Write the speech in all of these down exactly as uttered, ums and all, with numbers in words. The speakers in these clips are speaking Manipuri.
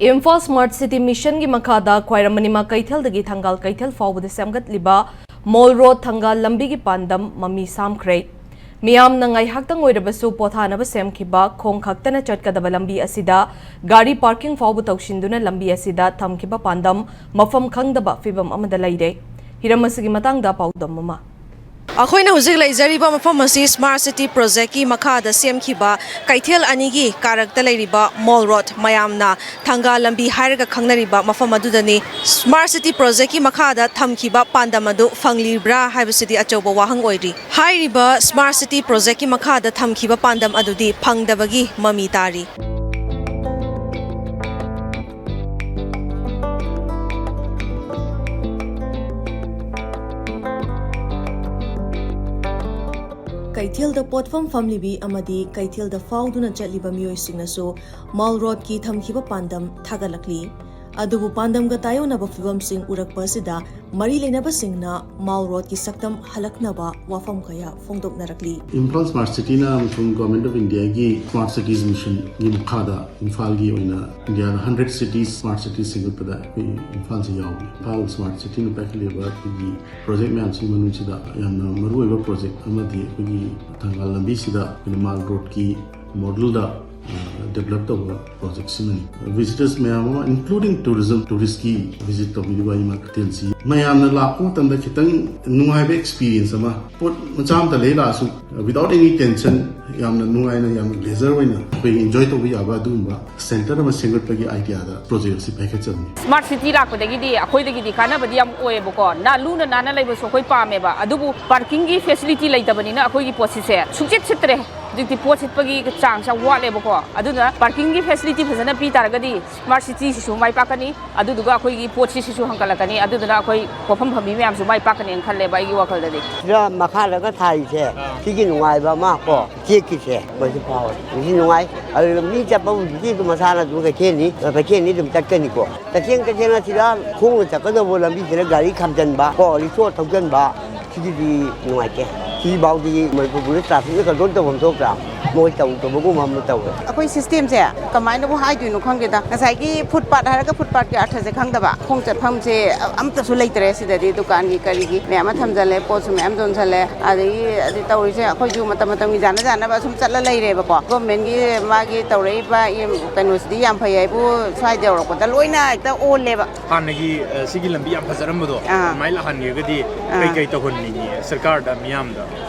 ꯏꯝꯐꯥꯜ ꯁ꯭ꯃꯥꯔꯠ ꯁꯤꯇꯤ ꯃꯤꯁꯟꯒꯤ ꯃꯈꯥꯗ ꯈ꯭ꯋꯥꯏꯔꯝꯕꯅꯤꯃ ꯀꯩꯊꯦꯜꯗꯒꯤ ꯊꯪꯒꯥꯜ ꯀꯩꯊꯦꯜ ꯐꯥꯎꯕꯗ ꯁꯦꯝꯒꯠꯂꯤꯕ ꯃꯣꯜ ꯔꯣꯗ ꯊꯪꯒꯥꯜ ꯂꯝꯕꯤꯒꯤ ꯄꯥꯟꯗꯝ ꯃꯃꯤ ꯁꯥꯝꯈ꯭ꯔꯦ꯫ ꯃꯤꯌꯥꯝꯅ ꯉꯥꯏꯍꯥꯛꯇꯪ ꯑꯣꯏꯔꯕꯁꯨ ꯄꯣꯊꯥꯅꯕ ꯁꯦꯝꯈꯤꯕ ꯈꯣꯡ ꯈꯛꯇꯅ ꯆꯠꯀꯗꯕ ꯂꯝꯕꯤ ꯑꯁꯤꯗ ꯒꯥꯔꯤ ꯄꯥꯔꯀꯤꯡ ꯐꯥꯎꯕ ꯇꯧꯁꯤꯟꯗꯨꯅ ꯂꯝꯕꯤ ꯑꯁꯤꯗ ꯊꯝꯈꯤꯕ ꯄꯥꯟꯗꯝ ꯃꯐꯝ ꯈꯪꯗꯕ ꯐꯤꯚꯝ ꯑꯃꯗ ꯂꯩꯔꯦ꯫ ꯍꯤꯔꯝ ꯑꯁꯤꯒꯤ ꯃꯇꯥꯡꯗ ꯄꯥꯎꯗꯝ ꯑꯃ꯫ ꯑꯩꯈꯣꯏꯅ ꯍꯧꯖꯤꯛ ꯂꯩꯖꯔꯤꯕ ꯃꯐꯝ ꯑꯁꯤ ꯁ꯭ꯃꯥꯔꯠ ꯁꯤꯇꯤ ꯄ꯭ꯔꯣꯖꯦꯛꯀꯤ ꯃꯈꯥꯗ ꯁꯦꯝꯈꯤꯕ ꯀꯩꯊꯦꯜ ꯑꯅꯤꯒꯤ ꯀꯥꯔꯛꯇ ꯂꯩꯔꯤꯕ ꯃꯣꯜ ꯔꯣꯗ, ꯃꯌꯥꯝꯅ ꯊꯪꯒꯥꯜ ꯂꯝꯕꯤ ꯍꯥꯏꯔꯒ ꯈꯪꯅꯔꯤꯕ ꯃꯐꯝ ꯑꯗꯨꯗꯅꯤ꯫ ꯁ꯭ꯃꯥꯔꯠ ꯁꯤꯇꯤ ꯄ꯭ꯔꯣꯖꯦꯛꯀꯤ ꯃꯈꯥꯗ ꯊꯝꯈꯤꯕ ꯄꯥꯟꯗꯝ ꯑꯗꯨ ꯐꯪꯂꯤꯕ꯭ꯔꯥ ꯍꯥꯏꯕꯁꯤꯗꯤ ꯑꯆꯧꯕ ꯋꯥꯍꯪ ꯑꯣꯏꯔꯤ꯫ ꯍꯥꯏꯔꯤꯕ ꯁ꯭ꯃꯥꯔꯠ ꯁꯤꯇꯤ ꯄ꯭ꯔꯣꯖꯦꯛꯀꯤ ꯃꯈꯥꯗ ꯊꯝꯈꯤꯕ ꯄꯥꯟꯗꯝ ꯑꯗꯨꯗꯤ ꯐꯪꯗꯕꯒꯤ ꯃꯃꯤ ꯇꯥꯔꯤ꯫ ꯀꯩꯊꯦꯜꯗ ꯄꯣꯠꯐꯝ ꯐꯝꯂꯤꯕꯤ ꯑꯃꯗꯤ ꯀꯩꯊꯦꯜꯗ ꯐꯥꯎꯗꯨꯅ ꯆꯠꯂꯤꯕ ꯃꯤꯑꯣꯏꯁꯤꯡꯅꯁꯨ ꯃꯣꯜ ꯔꯣꯗꯀꯤ ꯊꯝꯈꯤꯕ ꯄꯥꯟꯗꯝ ꯊꯥꯒꯠꯂꯛꯂꯤ꯫ ꯑꯗꯨꯕꯨ ꯄꯥꯟꯗꯝꯒ ꯇꯥꯏꯑꯣꯟꯅꯕ ꯐꯤꯚꯝꯁꯤꯡ ꯎꯔꯛꯄ ꯑꯁꯤꯗ ꯃꯔꯤ ꯂꯩꯅꯕꯁꯤꯡꯅ ꯃꯣꯜ ꯔꯣꯗꯀꯤ ꯁꯛꯇꯝ ꯍꯜꯂꯛꯅꯕ ꯋꯥꯐꯝ ꯀꯌꯥ ꯐꯣꯡꯗꯣꯛꯅꯔꯛꯂꯤ꯫ ꯏꯝꯐꯥꯜ ꯁ꯭ꯃꯥꯔꯠ ꯁꯤꯇꯤꯅ ꯑꯃꯁꯨꯡ ꯒꯣꯔꯃꯦꯟꯠ ꯑꯣꯐ ꯏꯟꯗꯤꯌꯥꯒꯤ ꯁ꯭ꯃꯥꯔꯠ ꯁꯤꯇꯤꯁ ꯃꯤꯁꯟꯒꯤ ꯃꯈꯥꯗ ꯏꯝꯐꯥꯜꯒꯤ ꯑꯣꯏꯅ ꯏꯟꯗꯤꯌꯥꯗ ꯍꯟꯗ꯭ꯔꯦꯠ ꯁꯤꯇꯤꯁ ꯁ꯭ꯃꯥꯔꯠ ꯁꯤꯇꯤꯁ ꯁꯦꯝꯒꯠꯄꯗ ꯑꯩꯈꯣꯏ ꯏꯝꯐꯥꯜꯁꯤ ꯌꯥꯎꯏ꯫ ꯏꯝꯐꯥꯜ ꯁ꯭ꯃꯥꯔꯠ ꯁꯤꯇꯤꯅ ꯄꯥꯏꯈꯠꯂꯤꯕ ꯑꯩꯈꯣꯏꯒꯤ ꯄ꯭ꯔꯣꯖꯦꯛ ꯃꯌꯥꯝꯁꯤꯒꯤ ꯃꯅꯨꯡꯁꯤꯗ ꯌꯥꯝꯅ ꯃꯔꯨꯑꯣꯏꯕ ꯄ꯭ꯔꯣꯖꯦꯛ ꯑꯃꯗꯤ ꯑꯩꯈꯣꯏꯒꯤ ꯊꯪꯒꯥꯜ ꯂꯝꯕꯤꯁꯤꯗ ꯑꯩꯈꯣꯏꯅ ꯃꯣꯜ ꯔꯣꯗꯀꯤ ꯃꯣꯗꯦꯜꯗ ꯗꯦꯕꯂꯞ ꯇꯧꯕ ꯄ꯭ꯔꯣꯖꯦꯛꯁꯤꯃꯅꯤ꯫ ꯚꯤꯖꯤꯇꯔꯁ ꯃꯌꯥꯝ ꯑꯃ, ꯏꯟꯀ꯭ꯂꯨꯗꯤꯡ ꯇꯨꯔꯤꯖꯝ, ꯇꯨꯔꯤꯁꯀꯤ ꯚꯤꯖꯤꯠ ꯇꯧꯕꯤꯔꯤꯕ ꯑꯩ ꯃꯥꯔꯀꯦꯠꯁꯤ ꯃꯌꯥꯝꯅ ꯂꯥꯛꯄ ꯃꯇꯝꯗ ꯈꯤꯇꯪ ꯅꯨꯡꯉꯥꯏꯕ ꯑꯦꯛꯁꯄꯤꯔꯤꯌꯦꯟꯁ ꯑꯃ, ꯄꯣꯠ ꯃꯆꯥ ꯑꯃꯇ ꯂꯩ ꯂꯥꯛꯑꯁꯨ without any tension ꯌꯥꯝꯅ ꯅꯨꯡꯉꯥꯏꯅ, ꯌꯥꯝꯅ ꯂꯦꯖꯔ ꯑꯣꯏꯅ ꯑꯩꯈꯣꯏ ꯏꯟꯖꯣꯏ ꯇꯧꯕ ꯌꯥꯕ ꯑꯗꯨꯒꯨꯝꯕ ꯁꯦꯟꯇꯔ ꯑꯃ ꯁꯦꯝꯒꯠꯄꯒꯤ ꯑꯥꯏꯗꯤꯌꯥꯗ ꯄ꯭ꯔꯣꯖꯦꯛ ꯑꯁꯤ ꯄꯥꯏꯈꯠꯆꯕꯅꯤ꯫ ꯁ꯭ꯃꯥꯔꯠ ꯁꯤꯇꯤ ꯂꯥꯛꯄꯗꯒꯤꯗꯤ ꯑꯩꯈꯣꯏꯗꯒꯤꯗꯤ ꯀꯥꯟꯅꯕꯗꯤ ꯌꯥꯝ ꯑꯣꯏꯌꯦꯕꯀꯣ꯫ ꯅꯥ-, ꯂꯨꯅ ꯅꯥꯟꯅ ꯂꯩꯕꯁꯨ ꯑꯩꯈꯣꯏ ꯄꯥꯝꯃꯦꯕ, ꯑꯗꯨꯕꯨ ꯄꯥꯔꯀꯤꯡꯒꯤ ꯐꯦꯁꯤꯂꯤꯇꯤ ꯂꯩꯇꯕꯅꯤꯅ ꯑꯩꯈꯣꯏꯒꯤ ꯄꯣꯠꯁꯤꯁꯦ ꯁꯨꯡꯆꯤꯠ ꯁꯤꯠꯇ꯭ꯔꯦ꯫ ꯍꯧꯖꯤꯛꯇꯤ ꯄꯣꯠ ꯁꯤꯠꯄꯒꯤ ꯆꯥꯡꯁꯦ ꯌꯥꯝ ꯋꯥꯠꯂꯦꯕꯀꯣ꯫ ꯑꯗꯨꯅ ꯄꯥꯔꯀꯤꯡꯒꯤ ꯐꯦꯁꯤꯂꯤꯇꯤ ꯐꯖꯅ ꯄꯤ ꯇꯥꯔꯒꯗꯤ ꯁ꯭ꯃꯥꯔꯠ ꯁꯤꯇꯤꯁꯤꯁꯨ ꯃꯥꯏ ꯄꯥꯛꯀꯅꯤ, ꯑꯗꯨꯗꯨꯒ ꯑꯩꯈꯣꯏꯒꯤ ꯄꯣꯠꯁꯤꯁꯨ ꯍꯦꯟꯒꯠꯂꯛꯀꯅꯤ, ꯑꯗꯨꯗꯨꯅ ꯑꯩꯈꯣꯏ ꯄꯣꯠꯐꯝ ꯐꯝꯕꯤ ꯃꯌꯥꯝꯁꯨ ꯃꯥꯏ ꯄꯥꯛꯀꯅꯦꯅ ꯈꯜꯂꯦꯕ ꯑꯩꯒꯤ ꯋꯥꯈꯜꯗꯗꯤ꯫ ꯁꯤꯗ ꯃꯈꯥꯗꯒ ꯊꯥꯔꯤꯁꯦ, ꯑꯥ꯫ ꯁꯤꯒꯤ ꯅꯨꯡꯉꯥꯏꯕ ꯑꯃ ꯀꯣ, ꯆꯦꯛꯀꯤꯁꯦ, ꯃꯁꯤ ꯐꯥꯎꯋꯦ꯫ ꯃꯁꯤ ꯅꯨꯡꯉꯥꯏ꯫ ꯑꯗꯨꯒ ꯃꯤ ꯆꯠꯄ ꯍꯧꯖꯤꯛꯇꯤ ꯑꯗꯨꯝ ꯃꯁꯥꯅ ꯑꯗꯨꯝ ꯀꯩꯊꯦꯜꯅꯤ, ꯀꯩꯊꯦꯜꯅꯤ ꯑꯗꯨꯝ ꯆꯠꯀꯅꯤꯀꯣ꯫ ꯇꯁꯦꯡ ꯇꯁꯦꯡꯅ ꯁꯤꯗ ꯈꯣꯡꯅ ꯆꯠꯀꯗꯧꯕ ꯂꯝꯕꯤꯁꯤꯗ ꯒꯥꯔꯤ ꯈꯥꯝꯖꯟꯕ ꯀꯣ, ꯔꯤꯛꯁꯣ ꯊꯧꯖꯟꯕ, ꯁꯤꯒꯤꯗꯤ ꯅꯨꯡꯉꯥꯏꯇꯦ꯫ ꯁꯤꯐꯥꯎꯗꯤ ꯃꯅꯤꯄꯨꯔ ꯄꯨꯂꯤꯁ ꯇ꯭ꯔꯥꯐꯤꯛꯅ ꯀꯟꯇ꯭ꯔꯣꯜ ꯇꯧꯐꯝ ꯊꯣꯛꯇ꯭ꯔꯥ? ꯃꯣꯏ ꯇꯧꯗꯕꯒꯨꯝꯕ ꯑꯃ ꯇꯧꯋꯦ꯫ ꯑꯩꯈꯣꯏ system ꯁꯦ ꯀꯃꯥꯏꯅꯕꯨ ꯍꯥꯏꯗꯣꯏꯅꯣ ꯈꯪꯗꯦꯗ꯫ ꯉꯁꯥꯏꯒꯤ footpath ꯍꯥꯏꯔꯒ footpath ꯀꯤ ꯑꯔꯊꯁꯦ ꯈꯪꯗꯕ꯫ ꯈꯣꯡ ꯆꯠꯐꯝꯁꯦ ꯑꯝꯇꯁꯨ ꯂꯩꯇ꯭ꯔꯦ ꯁꯤꯗꯗꯤ꯫ ꯗꯨꯀꯥꯟꯒꯤ ꯀꯔꯤꯒꯤ ꯃꯌꯥꯝ ꯑꯃ ꯊꯝꯖꯜꯂꯦ, ꯄꯣꯠꯁꯨ ꯃꯌꯥꯝ ꯌꯣꯟꯁꯜꯂꯦ꯫ ꯑꯗꯒꯤ, ꯑꯗꯩ ꯇꯧꯔꯤꯁꯦ ꯑꯩꯈꯣꯏꯁꯨ ꯃꯇꯝ ꯃꯇꯝꯒꯤ ꯌꯥꯅ ꯌꯥꯅꯕ ꯁꯨꯝ ꯆꯠꯂ ꯂꯩꯔꯦꯕꯀꯣ꯫ Government ꯀꯤ ꯃꯥꯒꯤ ꯇꯧꯔꯛꯏꯕ ꯀꯩꯅꯣꯁꯤꯗꯤ ꯌꯥꯝ ꯐꯩ ꯍꯥꯏꯕꯨ ꯁ꯭ꯋꯥꯏꯗ ꯌꯧꯔꯛꯄꯗ ꯂꯣꯏꯅ ꯍꯦꯛꯇ ꯑꯣꯜꯂꯦꯕ꯫ ꯍꯥꯟꯅꯒꯤ, ꯑ, ꯁꯤꯒꯤ ꯂꯝꯕꯤ ꯌꯥꯝ ꯐꯖꯔꯝꯕꯗꯣ, ꯑꯥ꯫ ꯑꯗꯨꯃꯥꯏꯅ ꯂꯥꯛꯍꯟꯒꯦꯒꯗꯤ ꯑꯥ꯫ ꯀꯩ ꯀꯩ ꯇꯧꯍꯟꯅꯤꯡꯉꯤ ꯁꯔꯀꯥꯔꯗ, ꯃꯤꯌꯥꯝꯗ?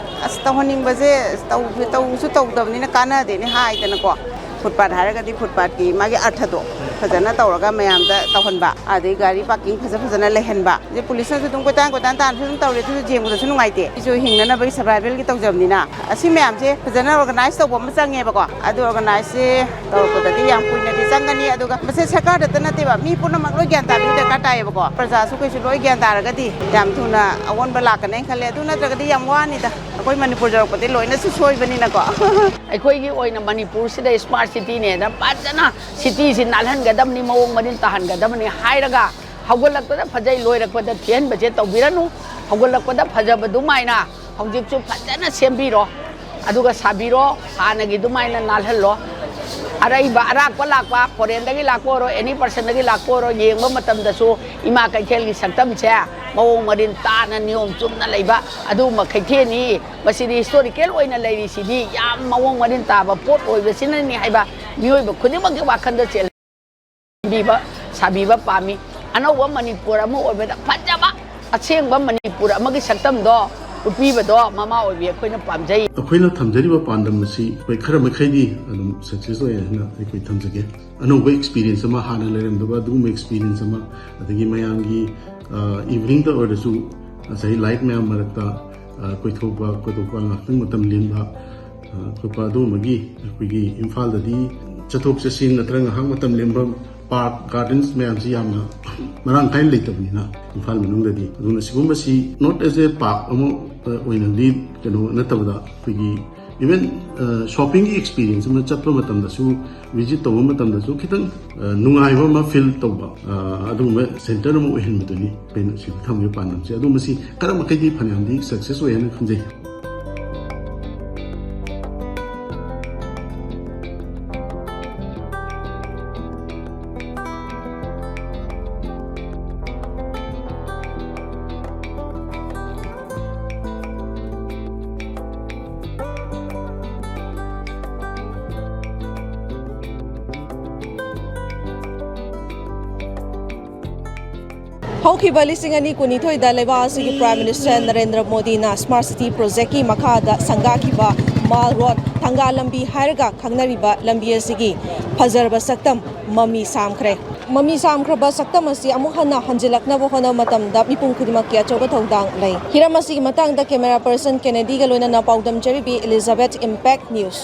ꯑꯁ, ꯇꯧꯍꯟꯅꯤꯡꯕꯁꯦ ꯇꯧ-, ꯇꯧꯁꯨ ꯇꯧꯗꯕꯅꯤꯅ ꯀꯥꯟꯅꯗꯦꯅꯦ ꯍꯥꯏꯗꯅꯀꯣ꯫ Footpath ꯍꯥꯏꯔꯒꯗꯤ footpath ꯀꯤ ꯃꯥꯒꯤ ꯑꯔꯊꯗꯣ ꯐꯖꯅ ꯇꯧꯔꯒ ꯃꯌꯥꯝꯗ ꯇꯧꯍꯟꯕ, ꯑꯗꯩ ꯒꯥꯔꯤ parking ꯐꯖ ꯐꯖꯅ ꯂꯩꯍꯟꯕ꯫ ꯑꯗꯩ police ꯅꯁꯨ ꯑꯗꯨꯝ ꯀꯣꯏꯇꯥꯟ ꯀꯣꯏꯇꯥꯟ ꯇꯥꯟꯅꯁꯨ ꯑꯗꯨꯝ ꯇꯧꯔꯦ, ꯑꯗꯨꯁꯨ ꯌꯦꯡꯕꯗꯁꯨ ꯅꯨꯡꯉꯥꯏꯇꯦ꯫ ꯑꯩꯁꯨ ꯍꯤꯡꯅꯅꯕꯒꯤ survival ꯒꯤ ꯇꯧꯖꯕꯅꯤꯅ꯫ ꯑꯁꯤ ꯃꯌꯥꯝꯁꯦ ꯐꯖꯅ organize ꯇꯧꯕ ꯑꯃ ꯆꯪꯉꯦꯕꯀꯣ꯫ ꯑꯗꯨ organize ꯁꯦ ꯇꯧꯔꯛꯄꯗꯗꯤ ꯌꯥꯝ ꯀꯨꯏꯅꯗꯤ ꯆꯪꯒꯅꯤ꯫ ꯑꯗꯨꯒ ꯃꯁꯤ ꯁꯔꯀꯥꯔꯗꯇ ꯅꯠꯇꯦꯕ, ꯃꯤ ꯄꯨꯝꯅꯃꯛ ꯂꯣꯏ ꯒ꯭ꯌꯥꯟ ꯇꯥꯕꯤꯕ ꯗꯔꯀꯥꯔ ꯇꯥꯏꯌꯦꯕꯀꯣ꯫ ꯄ꯭ꯔꯖꯥꯁꯨ ꯀꯩꯁꯨ ꯂꯣꯏ ꯒ꯭ꯌꯥꯟ ꯇꯥꯔꯒꯗꯤ ꯌꯥꯝ ꯊꯨꯅ ꯑꯑꯣꯟꯕ ꯂꯥꯛꯀꯅꯦꯅ ꯈꯜꯂꯦ꯫ ꯑꯗꯨ ꯅꯠꯇ꯭ꯔꯒꯗꯤ ꯌꯥꯝ ꯋꯥꯅꯤꯗ꯫ ꯑꯩꯈꯣꯏ ꯃꯅꯤꯄꯨꯔ ꯌꯧꯔꯛꯄꯗꯤ ꯂꯣꯏꯅꯁꯨ ꯁꯣꯏꯕꯅꯤꯅꯀꯣ꯫ ꯑꯩꯈꯣꯏꯒꯤ ꯑꯣꯏꯅ ꯃꯅꯤꯄꯨꯔꯁꯤꯗ smart city ꯅꯦꯅ ꯐꯖꯅ city ꯁꯤ ꯅꯥꯜꯍꯟꯒꯗꯕꯅꯤ, ꯃꯑꯣꯡ ꯃꯔꯤꯟ ꯇꯥꯍꯟꯒꯗꯕꯅꯤ ꯍꯥꯏꯔꯒ, ꯍꯧꯒꯠꯂꯛꯄꯗ ꯐꯖꯩ, ꯂꯣꯏꯔꯛꯄꯗ ꯊꯤꯍꯟꯕꯁꯦ ꯇꯧꯕꯤꯔꯅꯨ꯫ ꯍꯧꯒꯠꯂꯛꯄꯗ ꯐꯖꯕꯗꯨꯃꯥꯏꯅ ꯍꯧꯖꯤꯛꯁꯨ ꯐꯖꯅ ꯁꯦꯝꯕꯤꯔꯣ, ꯑꯗꯨꯒ ꯁꯥꯕꯤꯔꯣ, ꯍꯥꯟꯅꯒꯤ ꯑꯗꯨꯃꯥꯏꯅ ꯅꯥꯜꯍꯜꯂꯣ꯫ ꯑꯔꯩꯕ ꯑꯔꯥꯛꯄ ꯂꯥꯛꯄ, foreign ꯗꯒꯤ ꯂꯥꯛꯄ ꯑꯣꯏꯔꯣ, any person ꯗꯒꯤ ꯂꯥꯛꯄ ꯑꯣꯏꯔꯣ, ꯌꯦꯡꯕ ꯃꯇꯝꯗꯁꯨ ꯏꯃꯥ ꯀꯩꯊꯦꯜꯒꯤ ꯁꯛꯇꯝꯁꯦ ꯃꯑꯣꯡ ꯃꯔꯤꯟ ꯇꯥꯅ ꯅꯤꯌꯣꯝ ꯆꯨꯝꯅ ꯂꯩꯕ ꯑꯗꯨꯒꯨꯝꯕ ꯀꯩꯊꯦꯜꯅꯤ꯫ ꯃꯁꯤꯗꯤ historical ꯑꯣꯏꯅ ꯂꯩꯔꯤꯁꯤꯗꯤ ꯌꯥꯝ ꯃꯑꯣꯡ ꯃꯔꯤꯟ ꯇꯥꯕ ꯄꯣꯠ ꯑꯣꯏꯕꯁꯤꯅꯅꯤ ꯍꯥꯏꯕ ꯃꯤꯑꯣꯏꯕ ꯈꯨꯗꯤꯡꯃꯛꯀꯤ ꯋꯥꯈꯜꯗ ꯆꯦꯜꯂꯤ꯫ ꯁꯦꯝꯕꯤꯕ, ꯁꯥꯕꯤꯕ ꯄꯥꯝꯃꯤ꯫ ꯑꯅꯧꯕ ꯃꯅꯤꯄꯨꯔ ꯑꯃ ꯑꯣꯏꯕꯗ ꯐꯖꯕ, ꯑꯁꯦꯡꯕ ꯃꯅꯤꯄꯨꯔ ꯑꯃꯒꯤ ꯁꯛꯇꯝꯗꯣ ꯎꯠꯄꯤꯕꯗꯣ ꯃꯃꯥ ꯑꯣꯏꯕꯤ ꯑꯩꯈꯣꯏꯅ ꯄꯥꯝꯖꯩ꯫ ꯑꯩꯈꯣꯏꯅ ꯊꯝꯖꯔꯤꯕ ꯄꯥꯟꯗꯝ ꯑꯁꯤ ꯑꯩꯈꯣꯏ ꯈꯔ ꯃꯈꯩꯗꯤ ꯑꯗꯨꯝ success ꯑꯣꯏ ꯍꯥꯏꯅ ꯑꯩꯈꯣꯏ ꯊꯝꯖꯒꯦ꯫ ꯑꯅꯧꯕ experience ꯑꯃ, ꯍꯥꯟꯅ ꯂꯩꯔꯝꯗꯕ ꯑꯗꯨꯒꯨꯝꯕ experience ꯑꯃ, ꯑꯗꯒꯤ ꯃꯌꯥꯝꯒꯤ, ꯑ, evening ꯗ ꯑꯣꯏꯔꯁꯨ ꯉꯁꯥꯏ light ꯃꯌꯥꯝ ꯃꯔꯛꯇ, ꯑ, ꯀꯣꯏꯊꯣꯛꯄ, ꯀꯣꯏꯊꯣꯛꯄ, ꯉꯥꯏꯍꯥꯛꯇꯪ ꯃꯇꯝ ꯂꯦꯟꯕ, ꯑ, ꯈꯣꯠꯄ ꯑꯗꯨꯒꯨꯝꯕꯒꯤ ꯑꯩꯈꯣꯏꯒꯤ ꯏꯝꯐꯥꯜꯗꯗꯤ ꯆꯠꯊꯣꯛ ꯆꯠꯁꯤꯟ ꯅꯠꯇ꯭ꯔꯒ ꯉꯥꯏꯍꯥꯛ ꯃꯇꯝ ꯂꯦꯟꯕ park, gardens ꯃꯌꯥꯝꯁꯤ ꯌꯥꯝꯅ ꯃꯔꯥꯡ ꯀꯥꯏꯅ ꯂꯩꯇꯕꯅꯤꯅ ꯏꯝꯐꯥꯜ ꯃꯅꯨꯡꯗꯗꯤ꯫ ꯑꯗꯨꯅ ꯁꯤꯒꯨꯝꯕꯁꯤ not as a park ꯑꯃ, ꯑ, ꯑꯣꯏꯅꯗꯤ ꯀꯩꯅꯣ ꯅꯠꯇꯕꯗ ꯑꯩꯈꯣꯏꯒꯤ even, ꯑ, shopping ꯒꯤ experience ꯑꯃ ꯆꯠꯄ ꯃꯇꯝꯗꯁꯨ, visit ꯇꯧꯕ ꯃꯇꯝꯗꯁꯨ ꯈꯤꯇꯪ, ꯑ, ꯅꯨꯡꯉꯥꯏꯕ ꯑꯃ feel ꯇꯧꯕ, ꯑ, ꯑꯗꯨꯒꯨꯝꯕ center ꯑꯃ ꯑꯣꯏꯍꯟꯕꯗꯨꯅꯤ ꯑꯩꯅ ꯁꯤꯗ ꯊꯝꯂꯤꯕ ꯄꯥꯟꯗꯝꯁꯦ꯫ ꯑꯗꯨ ꯃꯁꯤ ꯈꯔ ꯃꯈꯩꯗꯤ ꯐꯅꯌꯥꯝꯗꯤ success ꯑꯣꯏ ꯍꯥꯏꯅ ꯈꯟꯖꯩ꯫ ꯍꯧꯈꯤꯕ ꯂꯤꯁꯤꯡ ꯑꯅꯤ ꯀꯨꯟꯅꯤꯊꯣꯏꯗ ꯂꯩꯕꯥꯛ ꯑꯁꯤꯒꯤ Prime Minister ꯅꯔꯦꯟꯗ꯭ꯔ ꯃꯣꯗꯤꯅ Smart City Projectꯀꯤ ꯃꯈꯥꯗ ꯁꯪꯒꯥꯈꯤꯕ ꯃꯥꯜ ꯔꯣꯗ ꯊꯪꯒꯥ ꯂꯝꯕꯤ ꯍꯥꯏꯔꯒ ꯈꯪꯅꯔꯤꯕ ꯂꯝꯕꯤ ꯑꯁꯤꯒꯤ ꯐꯖꯔꯕ ꯁꯛꯇꯝ ꯃꯃꯤ ꯁꯥꯝꯈ꯭ꯔꯦ꯫ ꯃꯃꯤ ꯁꯥꯝꯈ꯭ꯔꯕ ꯁꯛꯇꯝ ꯑꯁꯤ ꯑꯃꯨꯛ ꯍꯟꯅ ꯍꯟꯖꯤꯜꯂꯛꯅꯕ ꯍꯣꯠꯅꯕ ꯃꯇꯝꯗ ꯃꯤꯄꯨꯝ ꯈꯨꯗꯤꯡꯃꯛꯀꯤ ꯑꯆꯧꯕ ꯊꯧꯗꯥꯡ ꯂꯩ꯫ ꯍꯤꯔꯝ ꯑꯁꯤꯒꯤ ꯃꯇꯥꯡꯗ camera person Kennedyꯒ ꯂꯣꯏꯅꯅ ꯄꯥꯎꯗꯝꯖꯔꯤꯕꯤ Elizabeth, Impact News꯫